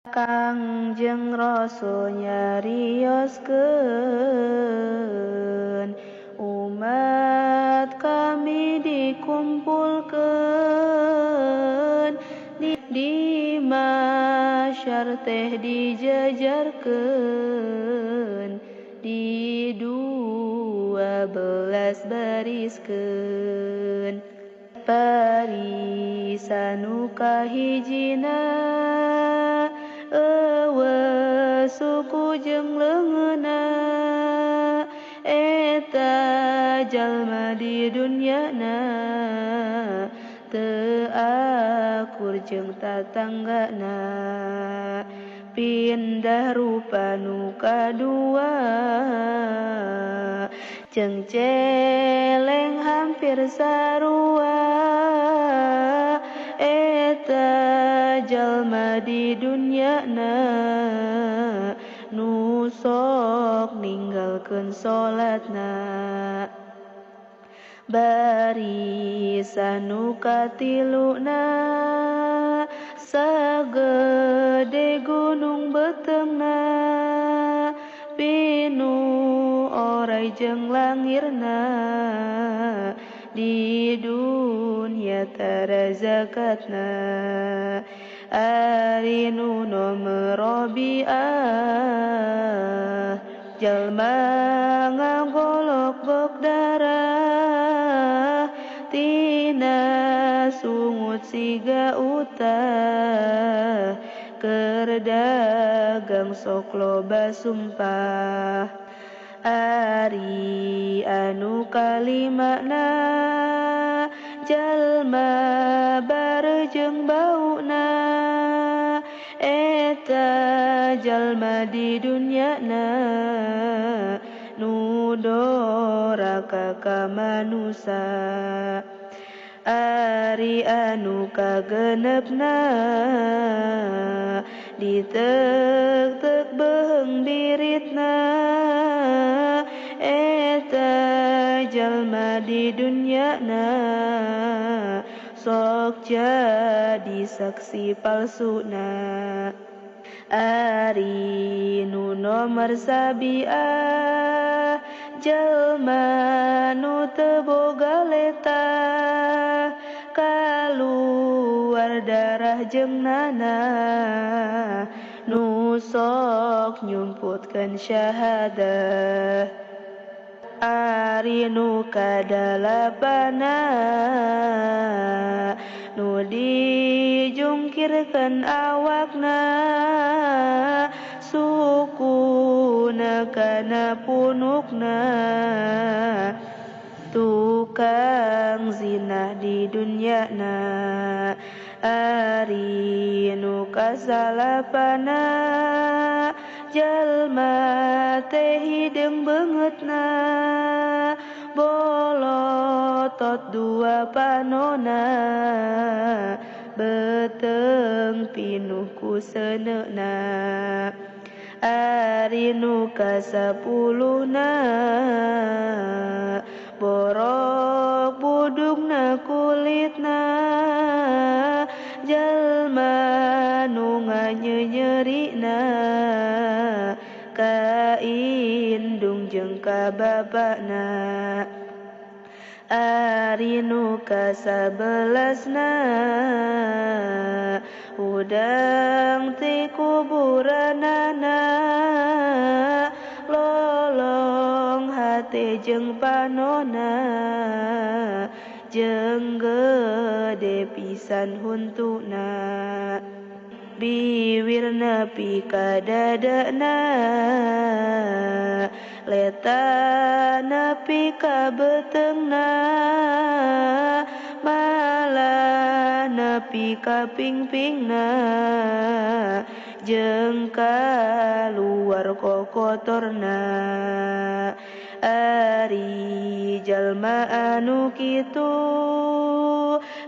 Kangjeng Rasul nyarioskeun umat kami dikumpulkeun di mahsyar teh dijajarkeun di 12 bariskeun. Barisan nu kahijina eueuh suku jeung leungeunna eta jalma di dunyana teu akur jeung tatanggana. Pindah rupa nu kadua jeung celeng hampir sarua eta jalma di dunyana nu sok ninggalkeun salatna. Barisan nu katiluna sagede gunung beteungna pinu orai jeung langirna di dunya tara zakatna. Ari nu nomor robiah jalma ngagolok-gok darah tina sungut siga utah keur dagang sok loba sumpah. Ari anu kalimana jalma barejeng bauna eta jalma di dunyana nu doraka ka manusa. Ari anu kagenepna ditek-tek beheung biritna eta jalma di dunyana sok jadi saksi palsuna. Ari nu nomor sabiah jalma nu teu boga letah kaluar darah jeung nanah nu sok nyumputkeun syahadah. Ari nu kadalapana nu dijungkirkeun awakna sukuna kana punukna tukang zina di dunyana. Ari nu kasalapana jalma teh hideung beungeutna bolotot dua panona beuteung pinuh ku seuneuna. Ari nu kasapuluhna borok budugna kulitna jalma nu nganyenyerina ka indung jeung ka bapana. Ari nu kasabelasna hudang ti kuburanana lolong hate jeung panona jeung gede pisan huntuna. Biwir nepi ka dadana leta nepi ka beuteungna malah nepi ka pingpingna jeung kaluar kokotorna. Ari jalma anu kitu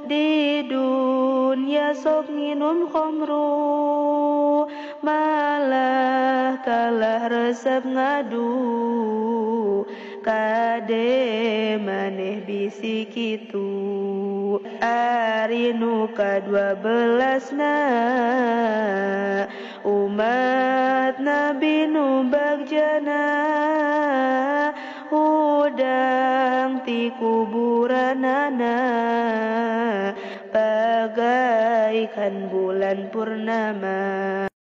di dunya sok nginum khamru malah kalah resep ngadu kade maneh bisi kitu. Ari nu kadua belasna. Sahabat Nabi nu bagjana hudang ti kuburanana bagaikan bulan purnama.